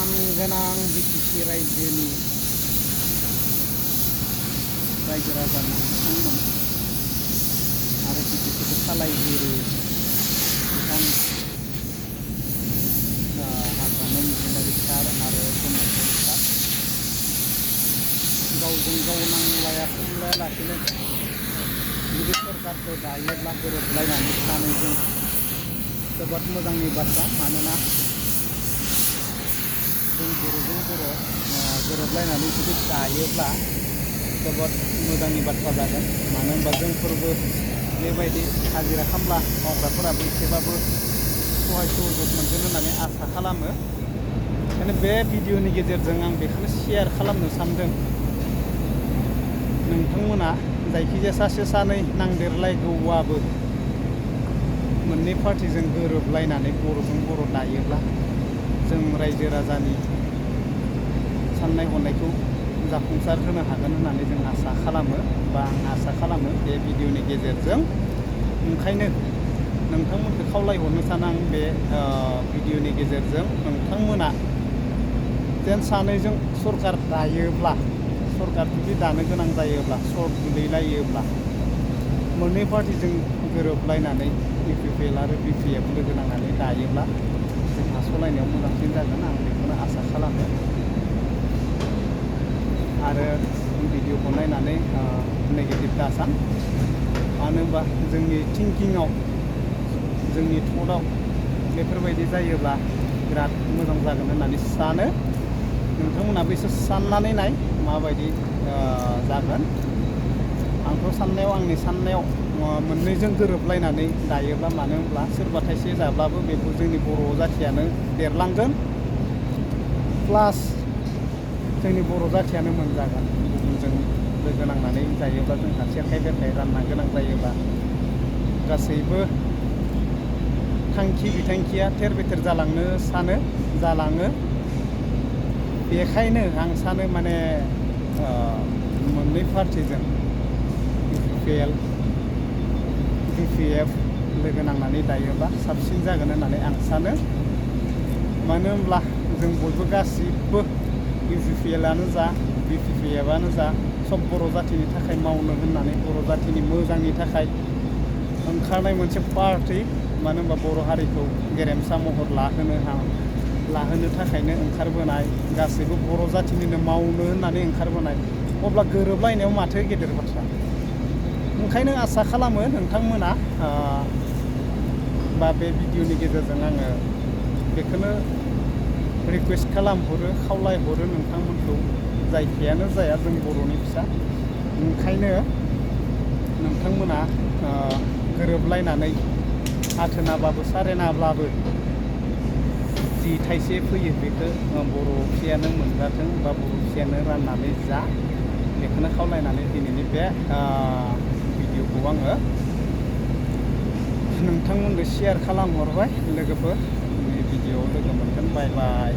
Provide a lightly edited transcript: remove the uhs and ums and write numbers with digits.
मानगोनां बिटिसि रायजोनि रायजो राजानि बिथांमोन आरो बिटिसिखौ सालायगिरि बिथां हाग्रामा मिथिनारि सार आरो सोमोनांथारि सार गावजों गाव नांलाया खमलायालासेनो जुदि सरकारखौ दायोब्ला गोरोबलायनानै सानैजों जोबोद मोजांनि बाथ्रा। मानोना जों बर'जों बर' गोरोबलायनानै जुदि दायोब्ला जोबोद मोजांनि बाथ्रा जागोन। मानो होनबा जोंफोरबो बेबायदि हाजिरा खामला मावग्राफोराबो एसेबाबो सहाय सहयोग मोनगोन होननानै आसा खालामो। ओंखायनो बे भिडिअनि गेजेरजों आं बेखौनो शेयार खालामनो सानदों। नोंथांमोना जायखिजाया सासे सानै नांदेरलायगौबाबो मोननै पार्टिजों गोरोबलायनानै बर'जों बर' दायोब्ला जों रायजो राजानि साननाय हनायखौ जाफुंसार होनो हागोन होननानै जों आसा खालामो बा आं आसा खालामो बे भिडिअनि गेजेरजों। ओंखायनो नोंथांमोनखौ खावलायहरनो सानो आं बे भिडिअनि गेजेरजों नोंथांमोना जेन सानैजों सरकार दायोब्ला सरकार जुदि दानो गोनां जायोब्ला सर्ट गोलैलायोब्ला मोननै पार्टिजों गोरोबलायनानै इउपिपिएल आरो बिपिएफ लोगो नांनानै दायोब्ला जोंहा सालायनायाव मोजांसिन जागोन आं बेखौनो आसा खालामो। आरो भिडिअखौ नायनानै नेगेटिभ दासान। मानो होनबा जोंनि थिंकिङाव जोंनि थटआव बेफोरबायदि जायोब्ला बिराद मोजां जागोन होननानै सानो। नोंथांमोनाबो एसे साननानै नाय माबायदि जागोन। आंथ' साननायाव आंनि साननायाव मोननैजों गोरोबलायनानै दायोब्ला मानो होनब्ला सोरबा थाइसे जाब्लाबो बेखौ जोंनि बर' जाथियानो देरलांगोन प्लास जोंनि बर' जाथियानो मोनजागोन। गुबुनजों लोगो नांनानै जायोब्ला जोंहा सेरखाय बेरखाय राननो गोनां जायोब्ला गासैबो थांखि बिथांखिया थेर बेथेर जालाङो। बेखायनो आं सानो माने मोननै पार्टिजों इउपिपिएल बिपिएफ लोगो नांनानै दायोब्ला साबसिन जागोन होननानै आं सानो। मानो होनब्ला जों बयबो गासिबो इउपिपिएलआनो जा बिपिएफआनो जा सब बर' जाथिनि थाखाय मावनो होननानै बर' जाथिनि मोजांनि थाखाय ओंखारनाय मोनसे पार्टि। मानो होनबा बर' हारिखौ गेरेमसा महर लाहोनो थाखायनो ओंखारबोनाय गासैबो बर' जाथिनिनो मावनो होननानै ओंखारबोनाय। अब्ला गोरोबलायनायाव माथो गेदेर बाथ्रा। ओंखायनो आसा खालामो नोंथांमोना बा बे भिडिअनि गेजेरजों आङो बेखौनो रिकुवेस्ट खालामहरो खावलायहरो नोंथांमोनखौ जायखियानो जाया जों बर'नि फिसा। ओंखायनो नोंथांमोना गोरोबलायनानै आथोनाबाबो सारेनाब्लाबो जि थाइसे फैयो बेखौ बर' फिसायानो मोनजाथों बा बर' फिसायानो राननानै जा बेखौनो खावलायनानै दिनैनि बे भिडिअखौ आङो नोंथांमोननो शेयार खालामहरबाय। लोगोफोर भिडिअआव लोगो मोनगोन। बाय बाय।